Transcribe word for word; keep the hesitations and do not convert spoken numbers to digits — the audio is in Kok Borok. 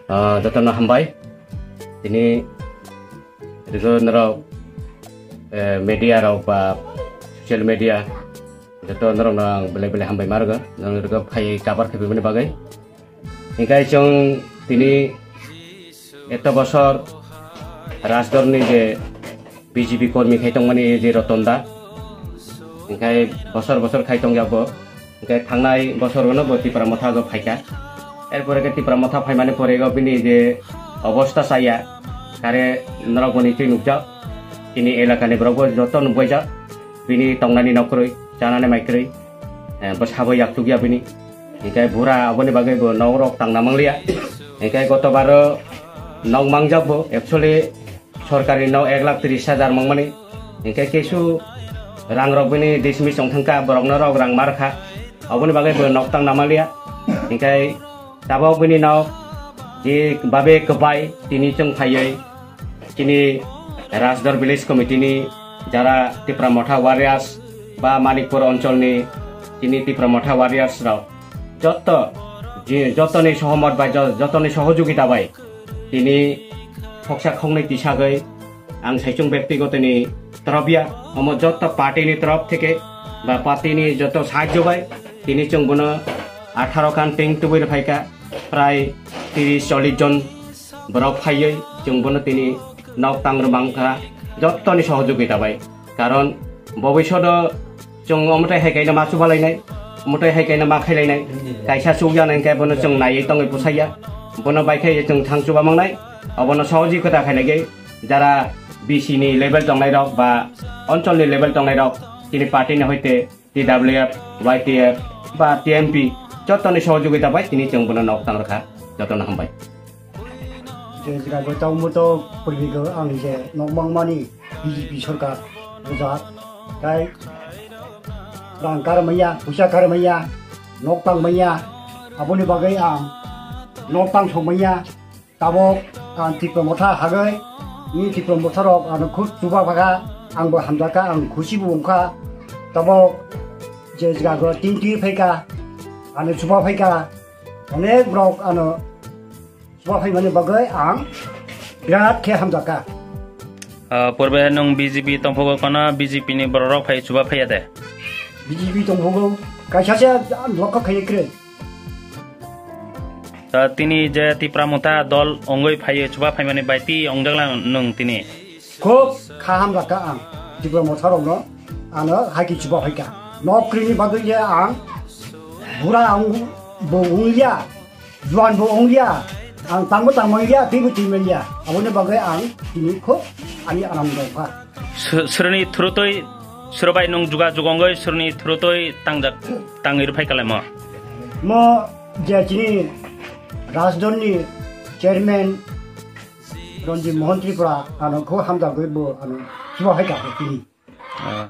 Ah, jotono hambai. Tini rwgwi norok, eh, media rok ba social media joto norokno ang belai belai hambai ma rwgo. Norok rwgwi phai kabar khaibimani bagwi. Hinkhe chwng tini eto bosor Rajdorni je B J P kormi khai tongmani je Roton da, hinkhe bosor bosor khai tongjak bo. Hinkhe thangnai bosor bono bo Tipra Motha go phaikha. Erpore khe Tipra Motha phaimani pore go bini je obosta chaya, kare norok boni twi nukjak. Chini elakani borok bo joto nukbaijak. Bini tongnani nok kwrwi, chanani mai kwrwi, eh, bwsabo yaktukya bini. Hinkhe bura aboni bagwi bo nok rok tangna mangliya. Hinkhe gotobaro nok mangjak bo, actually, sorkari nok ek lakh tris hajar mangmani. Hinkhe kesu rang rok bini dismiss wng thangkha, borok norok rang markha. Aboni bagwi bo nok tangna manliya. Hinkhe tabok bini nok je babe kwbai tini chwng phaiwi chini Rajdor Village Committee ni jara Tipra Motha Warriors ba Manikpur oncholni chini Tipra Motha Warriors rok jotto je jotoni sohomot bai jo-, jotoni sohojogita bai tini khoksa khoknwi tisagwi ang saichung bektogotoni torop ya, omo jotto party ni torop theke ba party ni jotto sahajjo bai tini chwng bono atharo khan teng tubui rwphaikha, prai tris chollish jon borok phaiwi chwng bono tini nok tang rwmang kha jottoni sohojogita bai. Karon bobishodo chwng omotai hai kaino ma chubalainai, omotai hai kaino ma khailainai, kaisa chukya nai khe bono chwng naiwi tongwi bwsaiya, bono bai khe chwng thang chuba mangnai, obono sohojogita khailaiwi jara B C ni level tongnai rok ba oncholni level tongnai rok chini party ni hoite T W F, Y T F ba T M P jottoni sohojogita bai tini chwng bono nok tang rwkha. Jotono hambai. Je jaga go tamo to purbi go ang je nok mangmani B J P sorkar bujak. Tai rang kar maya, puisa kar maya, nok tang maya, aboni bagwi ang nok tang song maya. Tabok ang Tipra Motha hagwi, ni Tipra Motha rok ano khub chuba phaikha, ang bo hamjakha, ang khusi bo wngkha. Tabok je jaga go tin twi phaikha, ano chuba phaikha, onek rok ano chuba phaimani bagwi ang birat khe hamjakha. Ah, purbe nwng B J P tongphugo kono B J P ni borok rok phai chuba phaiya de? B J P tongphugo kaisa se lokho khaini kwrwi. Ta tini je Tipra Motha dol ongoi phaiyo chuba phaimani bai ti ongjak lang nwng tini. Khub kha hamjakha ang Tipra Motha rokno ano haki chuba phaikha. Nok kwrwini bagwi je ang bura ang bo wngya, juan bo wngya, ang tangbo tangmangya, twibo twimanliya. Aboni bagwi ang tini khub ani anam dongkha. Srwni thurutoi srwbai nwng juga jugongoi srwni thurutoi tangjak tangwi rwphai kalaimo. Mo je chini Rajdorni chairman Ranjit Mohan Tripura ano kho hamjagwi bo ano chuba hai ka tini.